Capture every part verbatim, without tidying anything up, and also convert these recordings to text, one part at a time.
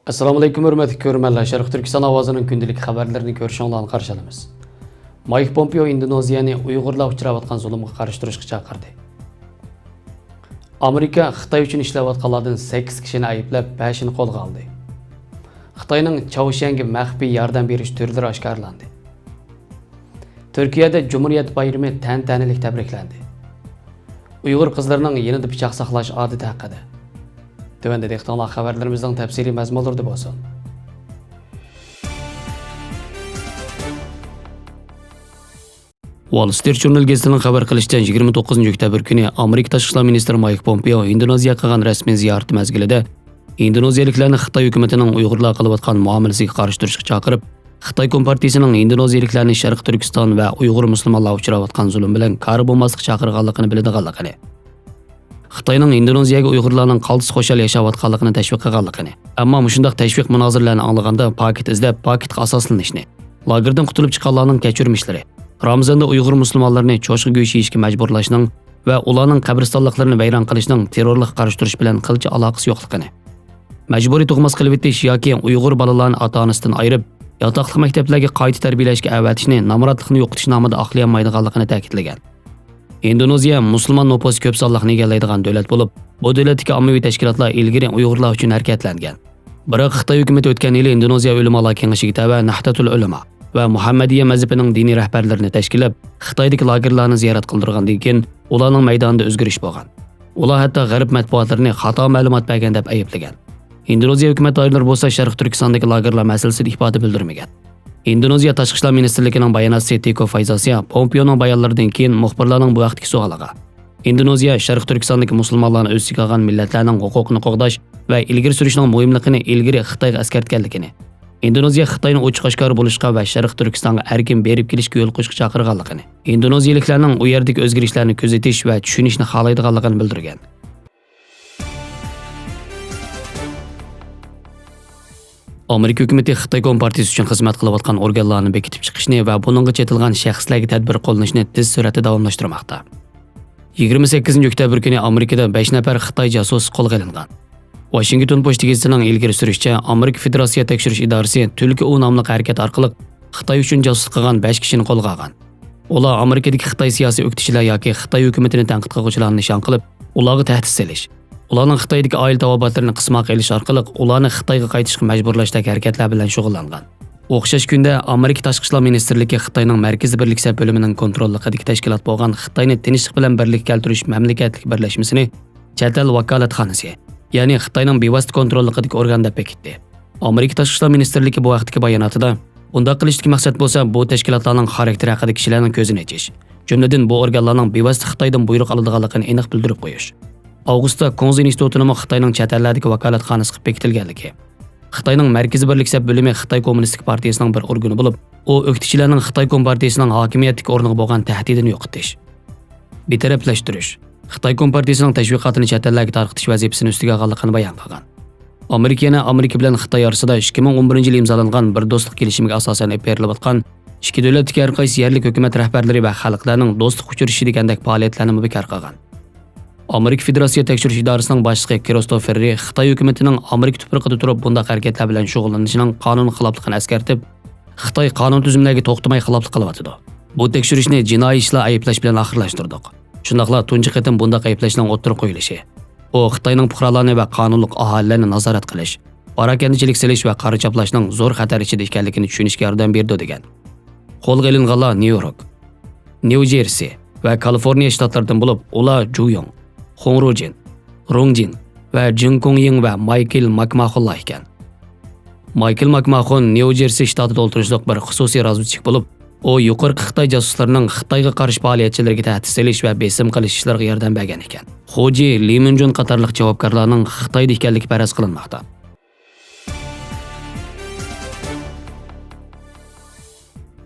ئەسسالامۇئەلەيكۇم، ھۆرمەتلىك كۆرۈرمەنلەر. شەرقىي تۈركىستان ئاۋازىنىڭ كۈندىلىك خەۋەرلىرىنى كۆرۈشۈڭلارنى قارشى ئالىمىز. مايك پومپېئو ئىندونېزىيەنى ئۇيغۇرلار ئۇچراۋاتقان زۇلۇمغا قارشى تۇرۇشقا چاقىردى. ئامېرىكا خىتاي ئۈچۈن ئىشلەۋاتقانلاردىن سەككىز كىشىنى ئەيىبلەپ، بەشىنى قولغا ئالدى. خىتاينىڭ چاۋشيەنگە مەخپىي ياردەم بېرىش تۈرلىرى ئاشكارىلاندى. تۈركىيەدە جۇمھۇرىيەت بايرىمى تەنتەنىلىك تەبرىكلەندى. ئۇيغۇر قىزلىرىنىڭ يېنىدا پىچاق ساقلاش ئادىتى ھەققىدە. تۆۋەندە دىققىتىڭلار خەۋەرلىرىمىزنىڭ تەپسىلىي مەزمۇنلىرىدا بولسۇن. ۋال سترىت ژۇرنال گېزىتىنىڭ خەۋەر قىلىشىچە، يىگىرمە توققۇزىنچى ئۆكتەبىر كۈنى ئامېرىكا تاشقى ئىشلار مىنىستىرى مايك پومپېئو ئىندونېزىيەگە قىلغان رەسمىي زىيارىتى مەزگىلىدە ئىندونېزىيەلىكلەرنى خىتاي ھۆكۈمىتىنىڭ ئۇيغۇرلارغا قىلىۋاتقان مۇئامىلىسىگە قارشى تۇرۇشقا چاقىرىپ، خىتاي كومپارتىيىسىنىڭ ئىندونېزىيەلىكلەرنى شەرقىي تۈركىستان ۋە ئۇيغۇر مۇسۇلمانلار ئۇچراۋاتقان زۇلۇم بىلەن كارى بولماسلىققا چاقىرغانلىقىنى بىلىدىغانلىقىنى، خىتاينىڭ ئىندونېزىيەگە ئۇيغۇرلارنىڭ قالتىس خۇشال ياشاۋاتقانلىقىنى تەشۋىق قىلغانلىقىنى، ئەمما مۇشۇنداق تەشۋىق مۇنازىرىلەرنى ئاڭلىغاندا پاكىت ئىزدەپ، پاكىتقا ئاساسلىنىشنى، لاگېردىن قۇتۇلۇپ چىققانلارنىڭ كەچۈرمىشلىرى، رامىزاندا ئۇيغۇر مۇسۇلمانلىرىنى چوشقا گۆشى يېيىشكە مەجبۇرلاشنىڭ ۋە ئۇلارنىڭ قەبرىستانلىقلىرىنى ۋەيران قىلىشنىڭ تېررورلۇققا قارشى تۇرۇش بىلەن قىلچە ئالاقىسى يوقلۇقىنى، مەجبۇرىي تۇغماس قىلىۋېتىش ياكى ئۇيغۇر بالىلارنى ئاتا-ئانىسىدىن ئايرىپ، ياتاقلىق مەكتەپلەرگە قايتا تەربىيەلەشكە ئەۋەتىشنى نامراتلىقنى يوقىتىش نامىدا ئاقلىيالمايدىغانلىقىنى تەكىتلىگەن. ئىندونېزىيە مۇسۇلمان نوپۇسى كۆپ سانلىقنى ئىگىلەيدىغان دۆلەت بولۇپ، بۇ دۆلەتتىكى ئاممىۋى تەشكىلاتلار ئىلگىرى ئۇيغۇرلار ئۈچۈن ھەرىكەتلەنگەن. بىراق خىتاي ھۆكۈمىتى ئۆتكەن يىلى ئىندونېزىيە ئۆلىمالار كېڭىشىگە تەۋە نەھدەتۇل ئۆلىما ۋە مۇھەممەدىيە مەزھىپىنىڭ دىنىي رەھبەرلىرىنى تەشكىللەپ، خىتايدىكى لاگېرلارنى زىيارەت قىلدۇرغاندىن كېيىن، ئۇلارنىڭ مەيدانىدا ئۆزگىرىش بولغان. ئۇلار ھەتتا غەرب مەتبۇئاتلىرىنى خاتا مەلۇمات بەرگەن دەپ ئەيىبلىگەن. ئىندونېزىيە ھۆكۈمەت دائىرىلىرى بولسا شەرقىي تۈركىستاندىكى لاگېرلار مەسىلىسىدە ئىپادە بىلدۈرمىگەن. ئىندونېزىيە تاشقى ئىشلار مىنىستىرلىكىنىڭ باياناتچىسى تېكو فايزاسىيا پومپېئونىڭ بايانلىرىدىن كېيىن مۇخبىرلارنىڭ بۇ ھەقتىكى سوئالىغا، ئىندونېزىيە شەرقىي تۈركىستاندىكى مۇسۇلمانلارنى ئۆز ئىچىگە ئالغان مىللەتلەرنىڭ ھوقۇقىنى قوغداش ۋە ئىلگىرى سۈرۈشنىڭ مۇھىملىقىنى ئىلگىرى خىتايغا ئەسكەرتكەنلىكىنى، ئىندونېزىيە خىتاينى ئوچۇق-ئاشكارا بولۇشقا ۋە شەرقىي تۈركىستانغا ئەركىن بېرىپ كېلىشكە يول قويۇشقا چاقىرغانلىقىنى، ئىندونېزىيەلىكلەرنىڭ ئۇ يەردىكى ئۆزگىرىشلەرنى كۆزىتىش ۋە چۈشىنىشنى خالايدىغانلىقىنى بىلدۈرگەن. ئامېرىكا ھۆكۈمىتى خىتاي كومپارتىيىسى ئۈچۈن خىزمەت قىلىۋاتقان ئورگانلارنى بېكىتىپ چىقىشنى ۋە بۇنىڭغا چېتىلغان شەخسلەرگە تەدبىر قوللىنىشنى تېز سۈرئەتتە داۋاملاشتۇرماقتا. يىگىرمە سەككىزىنچى ئۆكتەبىر كۈنى ئامېرىكىدا بەش نەپەر خىتاي جاسۇسى قولغا ئېلىنغان. ۋاشىنگتون پوستى گېزىتىنىڭ ئىلگىرى سۈرۈشىچە، ئامېرىكا فېدېراتسىيە تەكشۈرۈش ئىدارىسى تۈلكە ئۇ ناملىق ھەرىكەت ئارقىلىق خىتاي ئۈچۈن جاسۇسلۇق قىلغان بەش كىشىنى قولغا ئالغان. ئۇلار ئامېرىكىدىكى خىتاي سىياسىي ئۆكتىچىلەر ياكى خىتاي ھۆكۈمىتىنى تەنقىد قىلغۇچىلارنى نىشان قىلىپ، ئۇلارغا تەھدىت سېلىش، ئۇلارنىڭ خىتايدىكى ئائىلە تاۋابىئاتلىرىنى قىسماققا ئېلىش ئارقىلىق ئۇلارنى خىتايغا قايتىشقا مەجبۇرلاشتەك ھەرىكەتلەر بىلەن شۇغۇللانغان. ئوخشاش كۈندە ئامېرىكا تاشقى ئىشلار مىنىستىرلىكى خىتاينىڭ مەركىزىي بىرلىك سەپ بۆلۈمىنىڭ كونتروللۇقىدىكى تەشكىلات بولغان خىتاينى تىنچلىق بىلەن بىرلىككە كەلتۈرۈش مەملىكەتلىك بىرلەشمىسىنى چەت ئەل ۋاكالەتخانىسى، يەنى خىتاينىڭ بىۋاسىتە كونتروللۇقىدىكى ئورگان دەپ بېكىتتى. ئامېرىكا تاشقى ئىشلار مىنىستىرلىكى بۇ ھەقتىكى باياناتىدا، ئۇنداق قىلىشتىكى مەقسەت بولسا، بۇ تەشكىلاتلارنىڭ خاراكتېرى ھەققىدە كىشىلەرنىڭ كۆزىنى ئېچىش، جۈملىدىن بۇ ئورگانلارنىڭ بىۋاسىتە خىتايدىن بۇيرۇق ئالىدىغانلىقىنى ئېنىق بىلدۈرۈپ قويۇش. ئاۋغۇستتا كۇڭزى ئىنستىتۇتىنىمۇ خىتاينىڭ چەت ئەللەردىكى ۋاكالەتخانىسى قىلىپ بېكىتىلگەنلىكى، خىتاينىڭ مەركىزىي بىرلىك سەپ بۆلۈمى خىتاي كوممۇنىستىك پارتىيىسىنىڭ بىر ئورگىنى بولۇپ، ئۇ ئۆكتىچىلەرنىڭ خىتاي كومپارتىيىسىنىڭ ھاكىمىيەتتىكى ئورنىغا بولغان تەھدىتىنى يوقىتىش، بىتەرەپلەشتۈرۈش، خىتاي كومپارتىيىسىنىڭ تەشۋىقاتىنى چەت ئەللەرگە تارقىتىش ۋەزىپىسىنى ئۈستىگە ئالغانلىقىنى بايان قىلغان. ئامېرىكا يەنە ئامېرىكا بىلەن خىتاي ئارىسىدا ئىككى مىڭ ئون بىرىنچى يىلى ئىمزالانغان بىر دوستلۇق كېلىشىمىگە ئاساسەن ئېلىپ بېرىلىۋاتقان ئىككى دۆلەتتىكى ھەر قايسى يەرلىك ھۆكۈمەت رەھبەرلىرى ۋە خەلقلەرنىڭ دوستلۇق ئۇچرىشىشى دېگەندەك پائالىيەتلەرنىمۇ بىكار قىلغان. ئامېرىكا فېدېراتسىيە تەكشۈرۈش ئىدارىسىنىڭ باشلىقى كىرىستوفېر رى خىتاي ھۆكۈمىتىنىڭ ئامېرىكا تۇپرىقىدا تۇرۇپ بۇنداق ھەرىكەتلەر بىلەن شۇغۇللىنىشىنىڭ قانۇن خىلاپلىقىنى ئەسكەرتىپ، خىتاي قانۇن تۈزۈملەرگە توختىماي خىلاپلىق قىلىۋاتىدۇ. بۇ تەكشۈرۈشنى جىنايى ئىشلار ئەيىبلەش بىلەن ئاخىرلاشتۇردۇق. شۇنداقلا تۇنجى قېتىم بۇنداق ئەيىبلەشنىڭ ئوتتۇرىغا قويۇلۇشى، ئۇ خىتاينىڭ پۇقرالارنى ۋە قانۇنلۇق ئاھالىلەرنى نازارەت قىلىش، پاراكەندىچىلىك سېلىش ۋە قارا چاپلاشنىڭ زور خەتەر ئىچىدە ئىكەنلىكىنى چۈشىنىشكە ياردەم بېرىدۇ، دېگەن. قولغا ئېلىنغانلار نيۇ يورك، نيۇ جېرسى ۋە كالىفورنىيە شتاتلىرىدىن بولۇپ، ئۇلار جۇيۇڭ، خۇڭرۇجىن، رۇڭجىن ۋە جېڭ كۇڭيىڭ ۋە مايكل ماكماخونلار ئىكەن. مايكل ماكماخون نيۇ جېرسى شتاتىدا ئولتۇرۇشلۇق بىر خۇسۇسىي رازۋېدچىك بولۇپ، ئۇ يۇقىرىقى خىتاي جاسۇسلىرىنىڭ خىتايغا قارشى پائالىيەتچىلىرىگە تەھدىت سېلىش ۋە بېسىم قىلىش ئىشلىرىغا ياردەم بەرگەن ئىكەن. خۇجى، لى مىنجۇن قاتارلىق جاۋابكارلارنىڭ خىتايدا ئىكەنلىكى پەرەز قىلىنماقتا.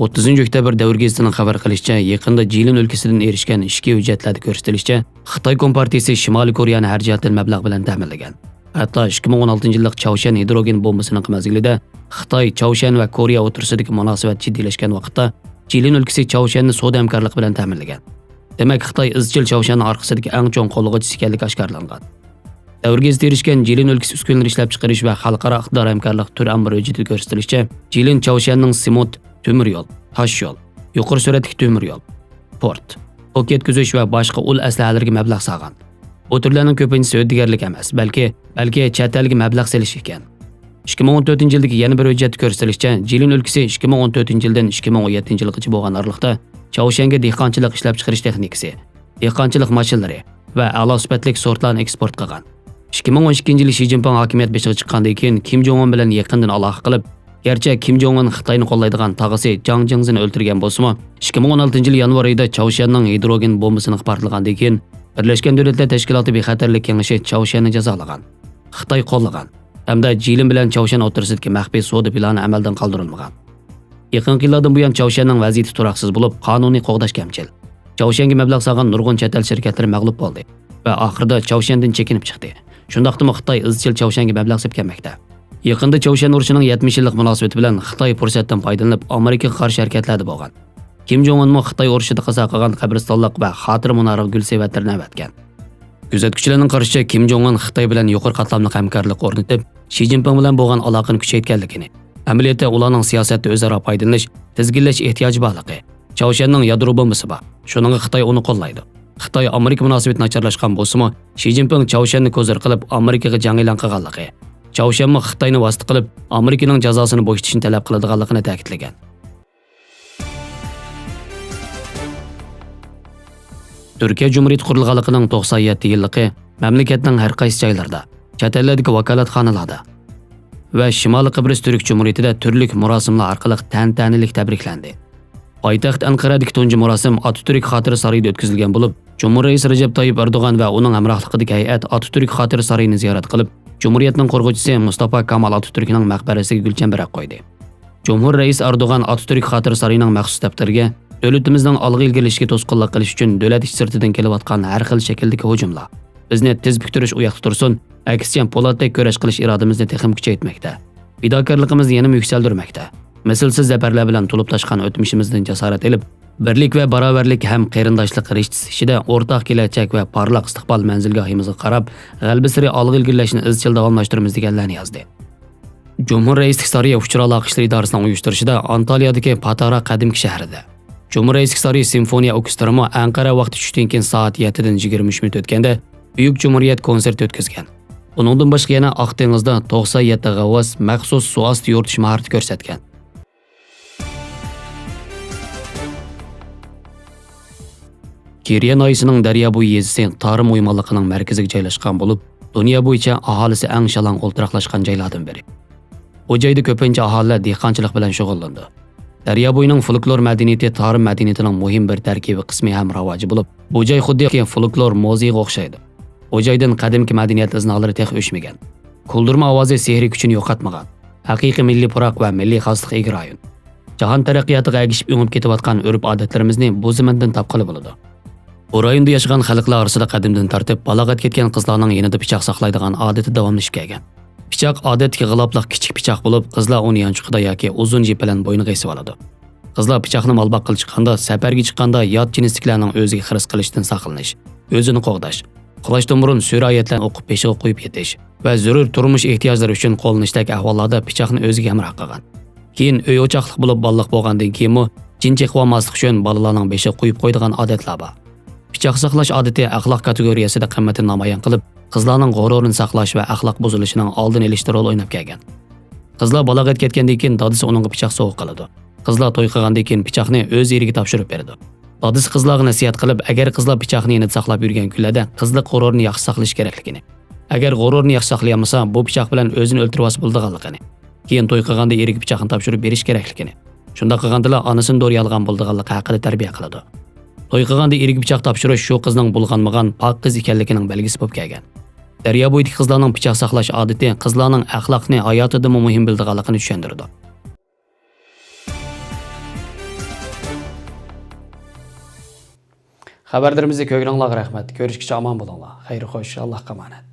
ئوتتۇزىنچى ئۆكتەبىر دەۋر گېزىتىنىڭ خەۋەر قىلىشىچە، يېقىندا جىلىن ئۆلكىسىدىن ئېرىشكەن ئىچكى ھۆججەتلەردە كۆرسىتىلىشىچە، خىتاي كومپارتىيىسى شىمالىي كورېيەنى ھەر جەھەتتىن مەبلەغ بىلەن تەمىنلىگەن. ھەتتا ئىككى مىڭ ئون ئالتىنچى يىللىق چاۋشيەن ھىدروگېن بومبىسىنىڭ مەزگىلىدە خىتاي، چاۋشيەن ۋە كورېيە ئوتتۇرىسىدىكى مۇناسىۋەت جىددىيلەشكەن ۋاقىتتا، جىلىن ئۆلكىسى چاۋشيەننى سودا ھەمكارلىقى بىلەن تەمىنلىگەن. دېمەك، خىتاي ئىزچىل چاۋشيەننىڭ ئارقىسىدىكى ئەڭ چوڭ قوللىغۇچىسى ئىكەنلىكى ئاشكارىلانغان. دەۋر گېزىتى ئېرىشكەن جىلىن ئۆلكىسى ئۈسكۈنىلەر ئىشلەپچىقىرىش ۋە خەلقئارا ئىقتىدار ھەمكارلىق تۈر ئامبىرى ھۆججىتىدە كۆرسىتىلىشىچە، جىلىن چاۋشيەننىڭ سېمونت، تۆمۈر يول، تاش يول، يۇقىرى سۈرئەتلىك تۆمۈر يول، پورت، توك يەتكۈزۈش ۋە باشقا ئۇل ئەسلىھەلىرىگە مەبلەغ سالغان. بۇ تۈرلەرنىڭ كۆپىنچىسى ھۆددىگەرلىك ئەمەس، بەلكى، بەلكى چەت ئەلگە مەبلەغ سېلىش ئىكەن. ئىككى مىڭ ئون تۆتىنچى يىلدىكى يەنە بىر ھۆججەتتە كۆرسىتىلىشىچە، جىلىن ئۆلكىسى ئىككى مىڭ ئون تۆتىنچى يىلدىن ئىككى مىڭ ئون يەتتىنچى يىلغىچە بولغان ئارىلىقتا چاۋشيەنگە دېھقانچىلىق ئىشلەپچىقىرىش تېخنىكىسى، دېھقانچىلىق ماشىنىلىرى ۋە ئەلا سۈپەتلىك سورتلارنى ئېكسپورت قىلغان. ئىككى مىڭ ئون ئىككىنچى يىلى شى جىنپىڭ ھاكىمىيەت بېشىغا چىققاندىن كېيىن، كىم جوڭ ئۇن بىلەن يېقىندىن ئالاقە قىلىپ، گەرچە كىم جوڭ ئۇن خىتاينى قوللايدىغان تاغىسى جاڭ جىڭزىنى ئۆلتۈرگەن بولسىمۇ، ئىككى مىڭ ئون ئالتىنچى يىل يانۋار ئېيىدا چاۋشيەننىڭ ھىدروگېن بومبىسىنى پارتلىغاندىن كېيىن، بىرلەشكەن دۆلەتلەر تەشكىلاتى بىخەتەرلىك كېڭىشى چاۋشيەننى جازالىغان، خىتاي قوللىغان ھەمدە جىلىن بىلەن چاۋشيەن ئوتتۇرىسىدىكى مەخپىي سودا پىلانى ئەمەلدىن قالدۇرۇلمىغان. يېقىنقى يىللاردىن بۇيان چاۋشيەننىڭ ۋەزىيىتى تۇراقسىز بولۇپ، قانۇنىي قوغداش كەمچىل. چاۋشيەنگە مەبلەغ سالغان نۇرغۇن چەت ئەل شىركەتلىرى مەغلۇپ بولدى ۋە ئاخىرىدا چاۋشيەندىن چېكىنىپ چىقتى. شۇنداقتىمۇ خىتاي ئىزچىل چاۋشيەنگە مەبلەغ سېلىپ كەلمەكتە. يېقىندا چاۋشيەن ئۇرۇشىنىڭ يەتمىش يىللىق مۇناسىۋىتى بىلەن خىتاي پۇرسەتتىن پايدىلىنىپ، ئامېرىكىغا قارشى ھەرىكەتلەردە بولغان. كىم جوڭ ئۇنمۇ خىتاي ئۇرۇشىدا قازا قىلغان قەبرىستانلىق ۋە خاتىرە مۇنارىغا گۈل سېۋەتلىرىنى ئەۋەتكەن. كۆزەتكۈچىلەرنىڭ قارىشىچە، كىم جوڭ ئۇن خىتاي بىلەن يۇقىرى قاتلاملىق ھەمكارلىق ئورنىتىپ، شى جىنپىڭ بىلەن بولغان ئالاقىنى كۈچەيتكەنلىكىنى، ئەمەلىيەتتە ئۇلارنىڭ سىياسەتتە ئۆزئارا پايدىلىنىش، تىزگىنلەش ئېھتىياجى بارلىقى، چاۋشيەننىڭ يادرو بومبىسى بار، شۇنىڭغا خىتاي ئۇنى قوللايدۇ. خىتاي ئامېرىكا مۇناسىۋىتى ناچارلاشقان بولسىمۇ، شى جىنپىڭ چاۋشيەننى كوزىر قىلىپ، ئامېرىكىغا جەڭ ئېلان قىلغانلىقى، چاۋشيەنمۇ خىتاينى ۋاسىتە قىلىپ، ئامېرىكىنىڭ جازاسىنى بوشىتىشنى تەلەپ قىلىدىغانلىقىنى تەكىتلىگەن. تۈركىيە جۇمھۇرىيىتى قۇرۇلغانلىقىنىڭ توقسان يەتتە يىللىقى مەملىكەتنىڭ ھەر قايسى جايلىرىدا، چەت ئەللەردىكى ۋاكالەتخانىلاردا ۋە شىمالىي قىبرىس تۈرك جۇمھۇرىيىتىدە تۈرلۈك مۇراسىملار ئارقىلىق تەنتەنىلىك تەبرىكلەندى. پايتەخت ئەنقەرەدىكى تۇنجى مۇراسىم ئاتاتۈرك خاتىرە سارىيىدا ئۆتكۈزۈلگەن بولۇپ، جۇمھۇر رەئىسى رەجەپ تايىپ ئەردوغان ۋە ئۇنىڭ ھەمراھلىقىدىكى ھەيئەت ئاتاتۈرك خاتىرە سارىيىنى زىيارەت قىلىپ، جۇمھۇرىيەتنىڭ قۇرغۇچىسى مۇستافا كامال ئاتاتۈركنىڭ مەقبەرىسىگە گۈل چەمبىرەك قويدى. جۇمھۇر رەئىس ئەردوغان ئاتاتۈرك خاتىرە سارىيىنىڭ مەخسۇس دەپتىرىگە، دۆلىتىمىزنىڭ ئالغا ئىلگىرىلىشىگە توسقۇنلۇق قىلىش ئۈچۈن دۆلەت ئىچى سىرتىدىن كېلىۋاتقان ھەر خىل شەكىلدىكى ھۇجۇملار بىزنى تىز پۈكتۈرۈش ئۇياتقا تۇرسۇن، ئەكسىچە پولاتتەك كۈرەش قىلىش ئىرادىمىزنى تېخىمۇ كۈچەيتمەكتە. پىداكارلىقىمىزنى يەنىمۇ يۈكسەلدۈرمەكتە. مىسلىسىز زەپەرلەر بىلەن تولۇپ تاشقان ئۆتمۈشىمىزدىن جاسارەت ئېلىپ، بىرلىك ۋە باراۋەرلىك ھەم قېرىنداشلىق رىشتىسى ئىچىدە ئورتاق كېلەچەك ۋە پارلاق ئىستىقبال مەنزىلگاھىمىزغا قاراپ، غەلىبە سېرى ئالغا ئىلگىرىلەشنى ئىزچىل داۋاملاشتۇرىمىز، دېگەنلەرنى يازدى. جۇمھۇر رەئىسلىك سارىيى ئۇچۇر ئالاقە ئىشلىرى ئىدارىسىنىڭ ئۇيۇشتۇرۇشىدا ئانتالىيەدىكى پاتارا قەدىمكى شەھىرىدە جۇمھۇر رەئىسلىك سارىيى سىمفونىيە ئوركېستىرىمۇ ئەنقەرە ۋاقتى چۈشتىن كېيىن سائەت يەتتىدىن يىگىرمە ئۈچ مىنۇت ئۆتكەندە بۈيۈك جۇمھۇرىيەت كونسېرتى ئۆتكۈزگەن. ئۇنىڭدىن باشقا يەنە ئاق دېڭىزدا توقسان يەتتە غەۋۋاس مەخسۇس سۇ ئاستى يورۇتۇش ماھارىتى كۆرسەتكەن. كېرىيە ناھىيىسىنىڭ دەريا بويى يېزىسى تارىم ئويمانلىقىنىڭ مەركىزىگە جايلاشقان بولۇپ، دۇنيا بويىچە ئاھالىسى ئەڭ شالاڭ ئولتۇراقلاشقان جايلاردىن بىرى. بۇ جايدا كۆپىنچە ئاھالىلەر دېھقانچىلىق بىلەن شۇغۇللىنىدۇ. دەريا بويىنىڭ فولكلور مەدەنىيىتى تارىم مەدەنىيىتىنىڭ مۇھىم بىر تەركىبىي قىسمى ھەم راۋاجى بولۇپ، بۇ جاي خۇددى فولكلور مۇزېيىغا ئوخشايدۇ. بۇ جايدىن قەدىمكى مەدەنىيەت ئىزنالىرى تېخى ئۆچمىگەن. كولدۇرما ئاۋازى سېھرىي كۈچىنى يوقاتمىغان. ھەقىقىي مىللىي پۇراق ۋە مىللىي خاسلىققا ئىگە رايون. جاھان تەرەققىياتىغا ئەگىشىپ ئۆڭۈپ كېتىۋاتقان ئۆرپ-ئادەتلىرىمىزنى بۇ زېمىندىن تاپقىلى بولىدۇ. بۇ رايوندا ياشىغان خەلقلەر ئارىسىدا قەدىمدىن تارتىپ بالاغەت كەتكەن قىزلارنىڭ يېنىدا پىچاق ساقلايدىغان ئادىتى داۋاملىشىپ كەلگەن. پىچاق ئادەتتىكى غىلاپلىق كىچىك پىچاق بولۇپ، قىزلار ئۇنى يانچۇقىدا ياكى ئۇزۇن جىپ بىلەن بوينىغا ئېسىۋالىدۇ. قىزلار پىچاقنى مال باققىلى چىققاندا، سەپەرگە چىققاندا يات جىنستىكىلەرنىڭ ئۆزىگە خىرىس قىلىشتىن ساقلىنىش، ئۆزىنى قوغداش، ئۇخلاشتىن بۇرۇن سۈرە ئايەتلەرنى ئوقۇپ بېشىغا قويۇپ يېتىش ۋە زۆرۈر تۇرمۇش ئېھتىياجلىرى ئۈچۈن قوللىنىشتەك ئەھۋاللاردا پىچاقنى ئۆزىگە ھەمراھ قىلغان. كېيىن ئۆي ئوچاقلىق بولۇپ بالىلىق بولغاندىن كېيىنمۇ جىن چېقىۋالماسلىق ئۈچۈن بالىلارنىڭ بېشىغا قويۇپ قويىدىغان ئادەتلەر بار. پىچاق ساقلاش ئادىتى ئەخلاق كاتېگورىيەسىدە قىممىتىنى نامايان قىلىپ، قىزلارنىڭ غۇرۇرىنى ساقلاش ۋە ئەخلاق بۇزۇلۇشىنىڭ ئالدىنى ئېلىشتا رول ئويناپ كەلگەن. قىزلار بالاغەت كەتكەندىن كېيىن دادىسى ئۇنىڭغا پىچاق سوۋغا قىلىدۇ. قىزلار توي قىلغاندىن كېيىن پىچاقنى ئۆز ئېرىگە تاپشۇرۇپ بېرىدۇ. دادىسى قىزلارغا نەسىھەت قىلىپ، ئەگەر قىزلار پىچاقنى يېنىدا ساقلاپ يۈرگەن كۈنلەردە قىزلىق غۇرۇرىنى ياخشى ساقلىشى كېرەكلىكىنى، ئەگەر غۇرۇرىنى ياخشى ساقلىيالمىسا، بۇ پىچاق بىلەن ئۆزىنى ئۆلتۈرۈۋالسا بولىدىغانلىقىنى، كېيىن توي قىلغاندا ئېرىگە پىچاقنى تاپشۇرۇپ بېرىش كېرەكلىكىنى، شۇنداق قىلغاندىلا ئانىسىنى دورىيالىغان بولىدىغانلىقى ھەققىدە تەربىيە قىلىدۇ. توي قىلغاندا ئېرىگە پىچاق تاپشۇرۇش شۇ قىزنىڭ بۇلغانمىغان پاك قىز ئىكەنلىكىنىڭ بەلگىسى بولۇپ كەلگەن. دەريا بويىدىكى قىزلارنىڭ پىچاق ساقلاش ئادىتى قىزلارنىڭ ئەخلاقنى ھاياتىدىنمۇ مۇھىم بىلىدىغانلىقىنى چۈشەندۈرىدۇ. خەۋەرلىرىمىزنى كۆرگىنىڭلارغا رەھمەت. كۆرۈشكىچە ئامان بولۇڭلار. خەير خوش، ئاللاھقا ئامانەت.